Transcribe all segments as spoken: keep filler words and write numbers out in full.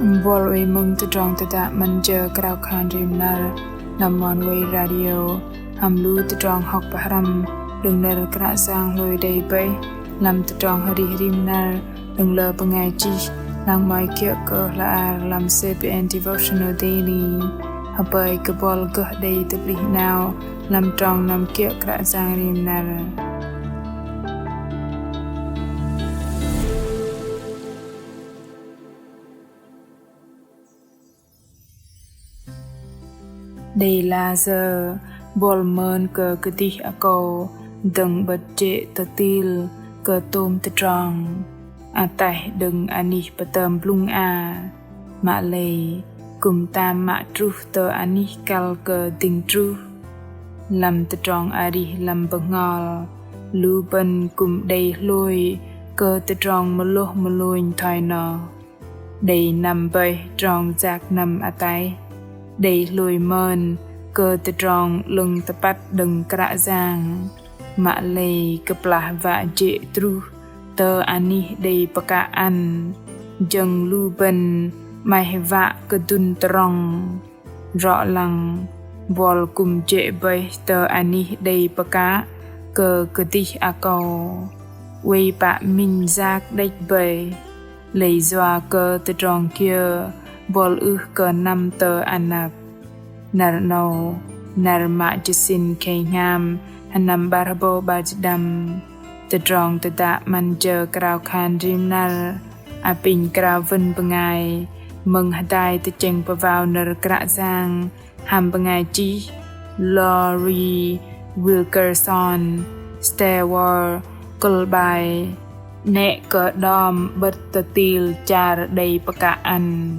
Buăl oei mơ̆ng tơdrong tơdă 'Măn Jơ Krao Khan Rim Năr lăm Oneway Radio, hăm lu tơdrong hŏk pơhrăm đơ̆ng nơ̆r Kră Yang hlôi đei bơih lăm tơdrong arih rim năr đơ̆ng lơ bơngai chih, lăng mă kiơ̆ kơ hla ar lăm C B N Devotional Daily. Hơpơi kơ buăl gơh đei tơplih 'nao lăm trong năm kiơ̆ Kră Yang rim năr. Đei lah sơ̆ buăl mơn kơ kơdih akâu dơ̆ng 'bơ̆t jê̆ tơtil kơ tôm tơdrong ataih đơ̆ng anih pơtơm blŭng a. Mă lei kư̆m tam mă truh tơ anih kăl kơ dĭng truh. Lăm tơdrong arih lăm bơhngol, lu bơ̆n kư̆m đei hlôi kơ tơdrong mơlôh mơlônh thoi noh. Đei năm bơih trong yak năm ataih đei hlôi mơn kơ tơdrong 'lơ̆ng tơpăt đơ̆ng Kră Yang. Mă lei kơplah wă jê̆ truh tơ anih đei pơkă ăn, jơ̆ng lu bơ̆n 'maih wă kơdŭn tơrŏng. Rŏ lăng buăl kư̆m jê̆ bơih tơ anih đei pơkă kơ kơdih akâu, oei pă minh yak đĕch bơih. Lei yua kơ tơdrong kiơ buăl ưh kơ năm tơ anăp. Năr 'nâu, năr mă jơsĭn khei hngam, hơnăm 'bar hơbâu 'bar jĭt đăm. Tơdrong tơdă 'Măn Jơ Krao Khan Rim Năr apinh krao wơ̆n bơngai mơ̆ng hơdai tơchĕng pơwao nơ̆r Kră Yang hăm bơngai chih Lori Wilkerson Stewart, kơ̆l bai 'Nĕ kơ đom 'bơ̆t tơtil char đei pơkă ăn.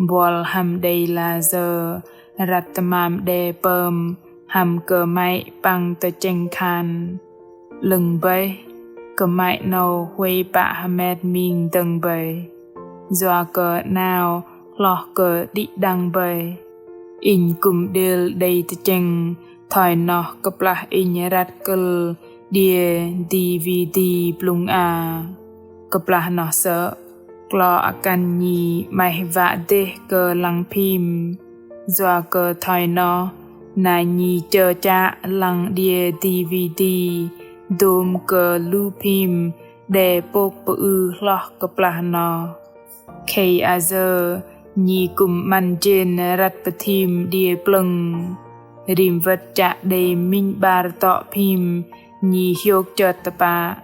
Buăl hăm đei lah sơ̆ răt tơmam đe pơm hăm kơmăy păng tơchĕng khan. 'Lơ̆ng bơih, kơmăy 'nâu huay pă hơmet ming dơ̆ng bơih, yua kơ 'nao hloh kơ đĭ đăng bơih. Inh kư̆m đêl đei tơchĕng thoi noh kơplah inh răt kơ̆l đie DVD blŭng a. Kơplah noh sơ̆, klo akăn nhi 'maih wă dêh kơ lăng phim. Yua kơ thoi noh, na nhi chơchă lăng đie DVD dôm kơ lu phim đe pôk pơư hloh kơplah noh. Khei ayơ nhi kư̆m 'măn jên răt pơthim đie plơ̆ng. Rim wơ̆t chă đei minh 'bar tŏ phim nhi hiôk chơt tơpă.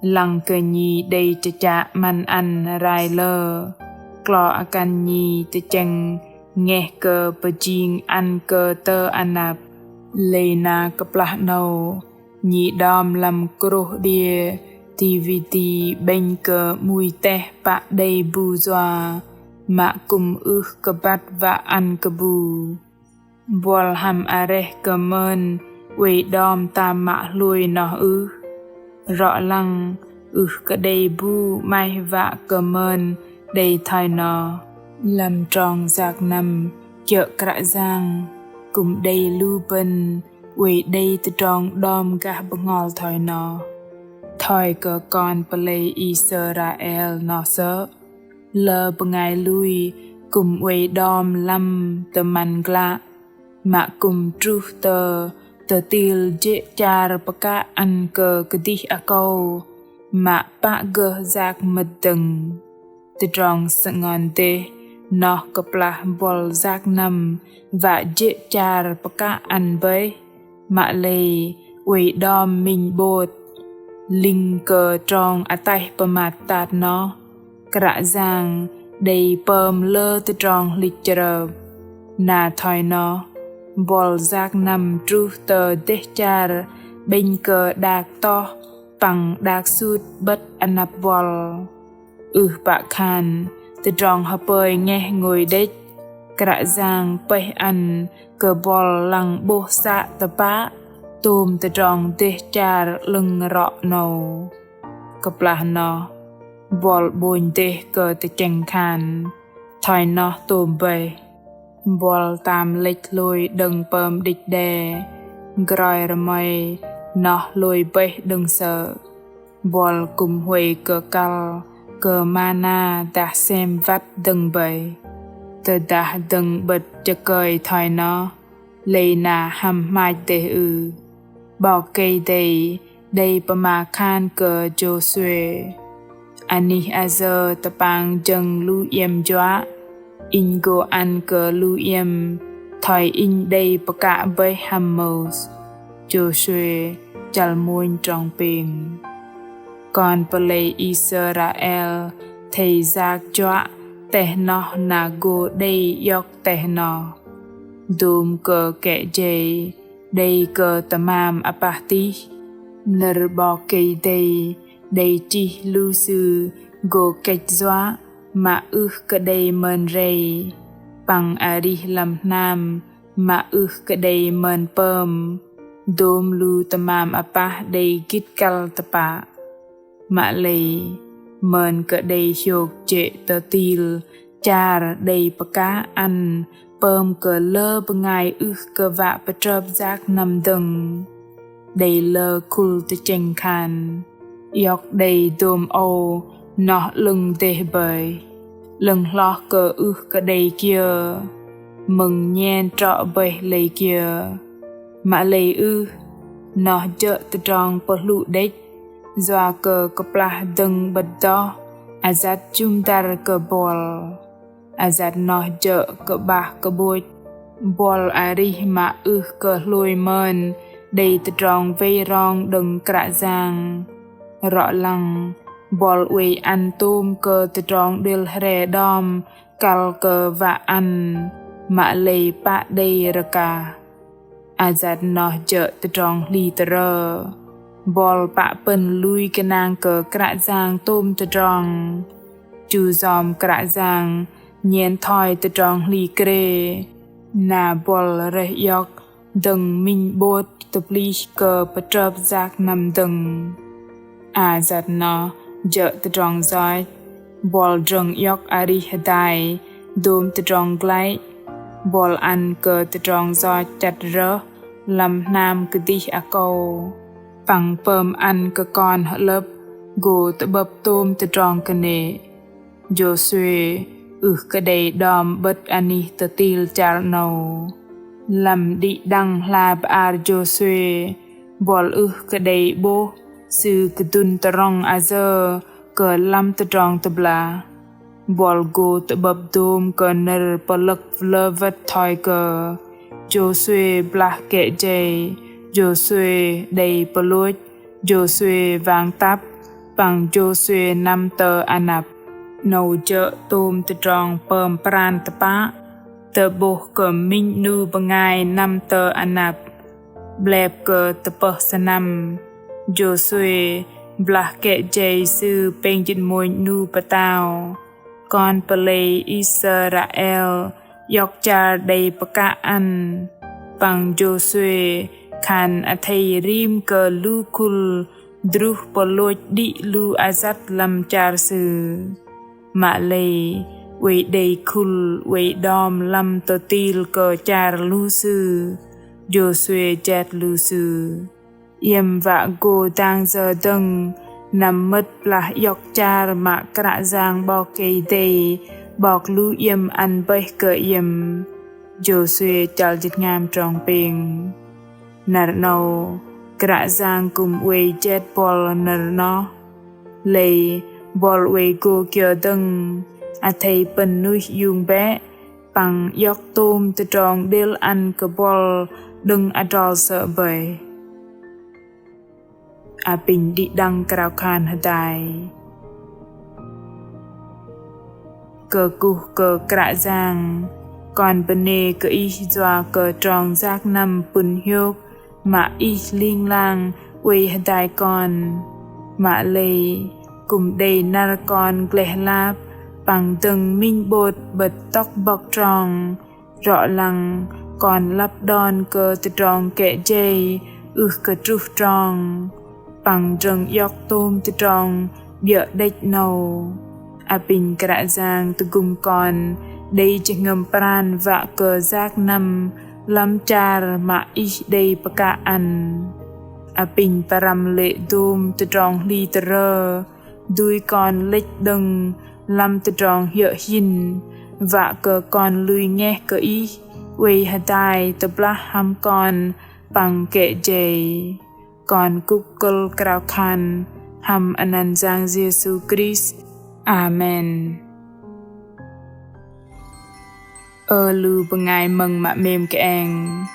Lăng kơ nhi đei chơchă 'măn ăn rai lơ, klo akăn nhi tơchĕng ngeh kơ pơjing ăn kơ tơ anăp. Lei na kơplah 'nâu, nhi đom lăm krôh đie DVD 'bĕnh kơ 'mui teh pă đei bu yua, mă kư̆m ưh kơ băt wă ăn kơ bu. Buăl hăm areh kơ mơn oei đom tam mă hlôi noh ưh? Rŏ lăng ưh kơ đei bu 'maih wă kơ mơn đei thoi noh. Lăm trong yak năm kiơ̆ Kră Yang, kư̆m đei lu bơ̆n oei đei tơdrong đom gah bơhngol thoi noh. Thoi kơ kon pơlei Israel noh sơ̆, lơ bơngai lui kư̆m oei đom lăm tơmăn glă, mă kư̆m truh tơ tơtil jê̆ char pơkă ăn kơ kơdih akâu, mă pă gơh yak mơ̆t dơ̆ng. Tơdrong sơngon dêh noh kơplah buăl yak năm wă jê̆ char pơkă ăn bơih, mă lei oei đom minh 'bôt. Ling kơ trong ataih pơmat tat noh, Kră Yang đei pơm lơ tơdrong hlĭch chrơp. Na thoi noh, buăl yak năm truh tơ dêh char 'bĕnh kơ đak toh păng đak sut 'bơ̆t anăp buăl. Ưh pă khan tơdrong hơpơi ngeh ngôi đĕch, Kră Yang pơih ăn kơ buăl lăng 'bôh să tơpă tôm tơdrong dêh char 'lơ̆ng rŏ 'nâu. Kơplah noh, buăl 'bônh dêh kơ tơchĕng khan, thoi noh tôm bơih. Buăl tam lĕch hlôi đơ̆ng pơm đĭch đe, groi rơmoi noh hlôi bơih đơ̆ng sơ̆. Buăl kư̆m huay kơ kăl kơ mana dah sem wăt dơ̆ng bơih. Tơdah dơ̆ng 'bơ̆t chơkơi thoi noh, lei na hăm hmach dêh ưh? 'Bok Kei-Dei đei pơma khan kơ Jôsuê: Anih ayơ tơpang jơ̆ng lu iĕm juă, Inh gô ăn kơ lu iĕm thoi Inh đei pơkă bơih hăm Môis. Jôsuê chăl mônh trong pêng. Kon pơlei Israel athei yak juă teh noh na gô đei iŏk teh noh. Dôm kơ kĕ jei đei kơ tơmam apah tih, nơ̆r 'Bok Kei-Dei đei chih lu sư gô kĕch juă mă ưh kơ đei mơn rei, păng arih lăm hnam mă ưh kơ đei mơn pơm. Dôm lu tơmam apah đei gĭt kăl tơpă. Mă lei, mơn kơ đei hiôk jê̆ tơtil char đei pơkă ăn pơm kơ lơ bơngai ưh kơ wă pơtrơp yak năm dơ̆ng. Đei lơ khul tơchĕng khan: Iŏk đei dôm âu noh 'lơ̆ng dêh bơih, 'lơ̆ng hloh kơ ưh kơ đei kiơ, mơ̆ng nhen trŏ bơih lei kiơ. Mă lei ưh, noh jơ̆ tơdrong pơhlŭ đĕch, yua kơ kơplah dơ̆ng 'bơ̆t doh, ayăt jŭm dăr kơ buăl. Ayăt noh jơ̆ kơ'bah kơ'bôch, buăl arih mă ưh kơ hlôi mơn đei tơdrong wei rong đơ̆ng Kră Yang. Rŏ lăng, buăl oei ăn tôm kơ tơdrong đêl hre đom kăl kơ wă ăn, mă lei pă đei rơkah. Ayăt noh jơ̆ tơdrong hli tơrơ, buăl pă pơ̆n lui gơnang kơ Kră Yang tôm tơdrong. Chu yom Kră Yang nhen thoi tơdrong hli krê, na buăl rơih iŏk dơ̆ng minh 'bôt tơplih kơ pơtrơp yak năm dơ̆ng. Ayăt noh jơ̆ tơdrong yoch, buăl drơ̆ng iŏk arih hơdai dôm tơdrong glăi, buăl ăn kơ tơdrong yoch chăt rơh lăm hnam kơdih akâu, păng pơm ăn kơ kon hơ'lơ̆p gô tơ'bơ̆p tôm tơdrong kơnê̆. Jôsuê ưh kơ đei đom 'bơ̆t anih tơtil char 'nâu. Lăm đĭ đăng hla bơar Jôsuê, buăl ưh kơ đei 'bôh sư kơdŭn tơrŏng ayơ kơ lăm tơdrong tơblah. Buăl gô tơ'bơ̆p dôm kơ nơ̆r pơlơ̆k lơ wơ̆t thoi kơ Jôsuê blah kĕ jei, Jôsuê đei pơlôch, Jôsuê wang tăp, păng Jôsuê năm tơ anăp. 'Nâu jơ̆ tôm tơdrong pơm pran tơpă, tơ'bôh kơ minh 'nu bơngai năm tơ anăp. 'Blep kơ tơpơh sơnăm, Jôsuê blah kĕ jei sư pêng jĭt mônh 'nu pơtao. Kon pơlei Israel iŏk char đei pơkă ăn, păng Jôsuê khan athei rim kơ lu khul druh pơlôch đĭ lu ayăt lăm char sư. Mă lei, oei đei khul oei đom lăm tơtil kơ char lu sư, Jôsuê jet lu sư: Iĕm wă gô dang yơ dơ̆ng năm mơ̆t blah iŏk char mă Kră Yang 'Bok Kei-Dei 'Bok lu iĕm ăn bơih kơ iĕm. Jôsuê chăl jĭt hngam trong pêng. Năr 'nâu, Kră Yang kư̆m oei jet buăl nơ̆r noh. Lei, buăl oei gô kiơ dơ̆ng, athei pơ̆n nuih iung bĕ, păng iŏk tôm tơdrong đêl ăn kơ buăl đơ̆ng adrol sơ̆ bơih. Apinh đĭ đăng krao khan hơdai. Kơkuh kơ Kră Yang, kon bơnê kơ Ih yua kơ trong yak năm pŭn hiôk mă Ih ling lang oei hơdai kon. Mă lei, kư̆m đei năr kon gleh lap, păng dơ̆ng minh 'bôt 'bơ̆t tŏk bŏk trong. Rŏ lăng kon lăp đon kơ tơdrong kĕ jei ưh kơ truh trong, păng drơ̆ng iŏk tôm tơdrong 'biơ̆ đĕch 'nâu. Apinh Kră Yang tơgŭm kon đei jơhngơ̆m pran wă kơ yak năm lăm char mă Ih đei pơkă ăn. Apinh pơrăm lê̆ dôm tơdrong hli tơrơ, dui kon lĕch đơ̆ng lăm tơdrong hiơ̆ hin, wă kơ kon lui ngeh kơ Ih, oei hơdai tơblah hăm kon păng kĕ jei. Kon kŭk kơ̆l krao khan hăm anăn Yang Yêsu Krist. Amen. Ơ lu bơngai mơ̆ng mă 'mêm kơeng.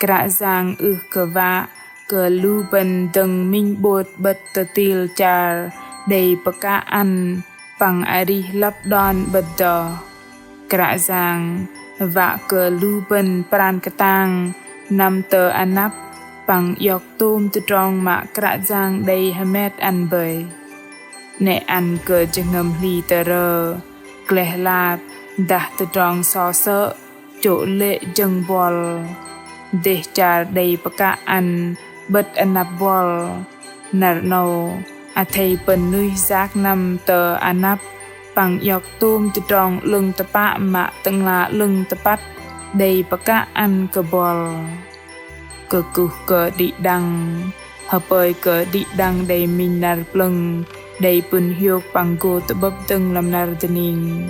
Kră Yang ưh kơ wă kơ lu bơ̆n dơ̆ng minh 'bôt 'bơ̆t tơtil char đei pơkă ăn păng arih lăp đon 'bơ̆t doh. Kră Yang wă kơ lu bơ̆n pran kơtang năm tơ anăp păng iŏk tôm tơdrong mă Kră Yang đei hơmet ăn bơih. 'Nĕ ăn kơ jơhngơ̆m hli tơrơ, gleh lap, dah tơdrong so sơ̆, chô̆ lê̆ jơ̆ng buăl. Dêh char đei pơkă ăn 'bơ̆t anăp buăl. Năr 'nâu, athei pơ̆n nuih yak năm tơ anăp păng iŏk tôm tơdrong 'lơ̆ng tơpă mă Tơ'ngla 'lơ̆ng tơpăt đei pơkă ăn kơ buăl. Kơkuh kơ đĭ đăng, hơpơi kơ đĭ đăng đei minh năr plơ̆ng, đei pŭn hiôk păng gô tơ'bơ̆p dơ̆ng lăm năr dơning.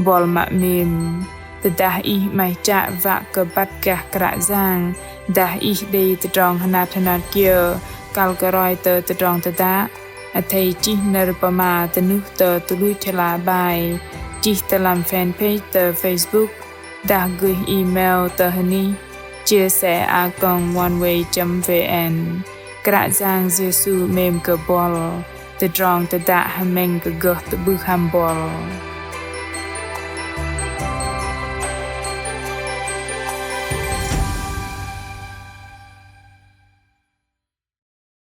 Buăl mă 'mêm, tơdah ih 'maih chă wă kơ băt gah Kră Yang, dah ih đei tơdrong hơnat hơnat kiơ, kăl kơ roi tơ tơdrong tơdă, athei chih nơ̆r pơma tơnuh tơ tơluch hla bơar, chih tơ lăm fanpage tơ Facebook, dah gơih email tơ hơnih chia sẻ a còng oneway chấm vn. Kră Yang Yêsu 'mêm kơ buăl, tơdrong tơdă hơmĕng kơ gơh tơ'bưh hăm buăl.